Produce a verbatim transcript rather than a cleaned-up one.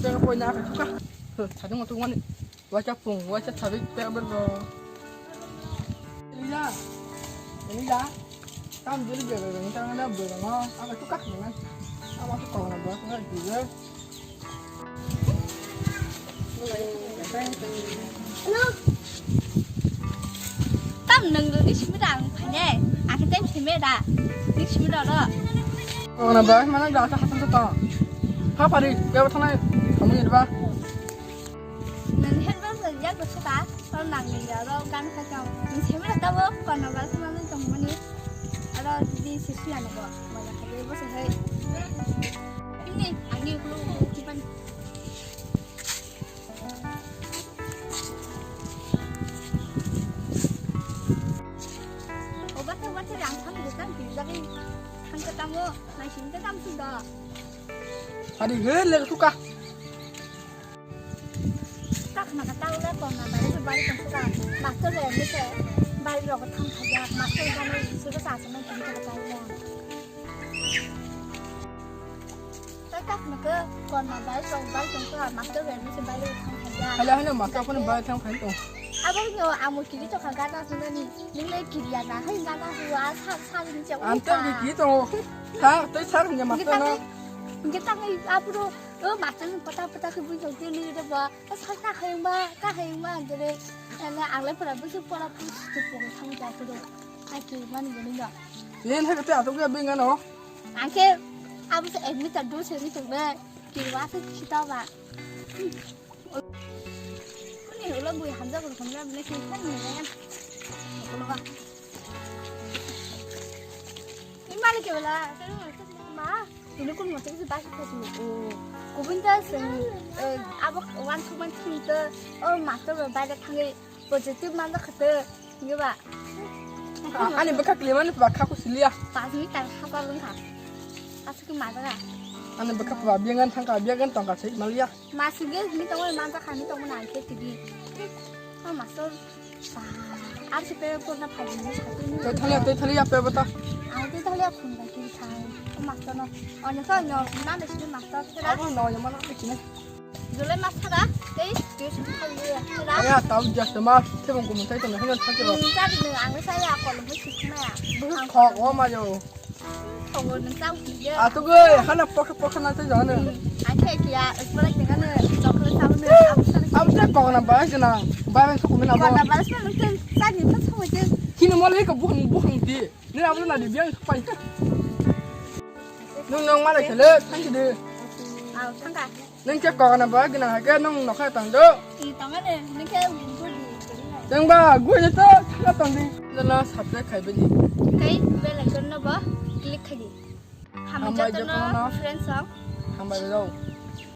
Pega poi na ka chuka. Thadi mo tu wani. Wacha pung, wacha thabi pega bergo. Elija. Elija. Tam juli bebe ni tang na bebe no. Aka chuka ni man. Ama tu kong na bebe na bebe. Tam nang do ni simi da ang phane. Ake tem simi da. Ni simi da ro. Kong na bebe mana da sa hasan to. Ha pari, bebe thana. Kamu ni ba. Nang hen ba sa ya ko chuka. Oro nang ni aro gan kha chang. Ni simi da bo kong na bebe mana tong mani. Aro di sisi ano bo. Mana kha bo sa hai. Ini ani ulo ulo kipan. Oba ta wata rang tham de kan di jagi. Thang ka tamo, nai sing ka tam su da. Adi he le tu ka. Kak na ka tau le kong na bari bari kong su ka. Master le ni se bari lo ka tham kha ya. Master ka ni su ka sa sa na ki ka ta ya. Tei tak nokhe korma bai tong bai tong kha master bai misi bai thang kha ya. Hala hala master phone bai thang phai tong. Abo no amo kiri to kha gana sunani. Nile kiri ya na hai gana huwa sa sa ni che. Ante bi ki to. Ha, tei sar nya master no. Nge tang nge apro o master pata pata ke bui jong te ni de ba. Sa ka hai ba, ka hai ba de. Ana ang le pora bu pora pu tu pu thang ja tu. Ai ki man ni no. Yen hai ka te ato ke bingano. Angke abo se admit ta do se ni tong be. Kirwa se kita ba. Ni ulo bui hamja ko hamja bne ki kan ni ya. Ulo ba. Ni malik ke bela. Ma, ini kun mata ke ba ka tu. Kubun ta se. Abo wan kuman tu. Oh, master ba ba da thangi. Positive man da khate, nge ba? Ani bwkha klimani ba kha kusiliya. Pas mi tar khapa bwkha. Asuk ma daga. Ani bwkha ba biangan thangka, biangan tongka sei maliya. Masuk ge mi tongoi man da khani tongmani ai ke tigi. Ha masuk. Ar se pe porna phai ni sa tu. Te thaliya, te thaliya pe bata. Ai te thaliya phun ba ki sa. Masuk no. Ono sa no, na ne si masuk. Abo no, ya mana pe kine. Jolai mas thaga, tei tuition khalu ya. Aya, tau jak ma, thebong kumun tai tong, hanya thang kiro. Jari nung ang saya kolom bo sisma ya. Khok o ma jo. Khok o nung tau ki ya. Atu goi, hana pokha pokha na tai jana. Ang khai kiya, ekbar tengana, chocolate tau ne, abu sana. Abu sai pokha na ba jana, ba ben thok na ba. Kona ba sana nung tei sa ni thok thok je. Kini mo le ka buhang buhang di. Nini abo na di biang pai. Nung nung ma le kele, thang di. Au thangka. Nung khe kokna ba gina ha khe nung nokha tang do. I tong ale, nung khe budi. Tang ba, gui ne to, thangka tang di. Lala subscribe khai bini. Kai bell icon no ba click khai di. Hambai jotono friends song. Hambai rau.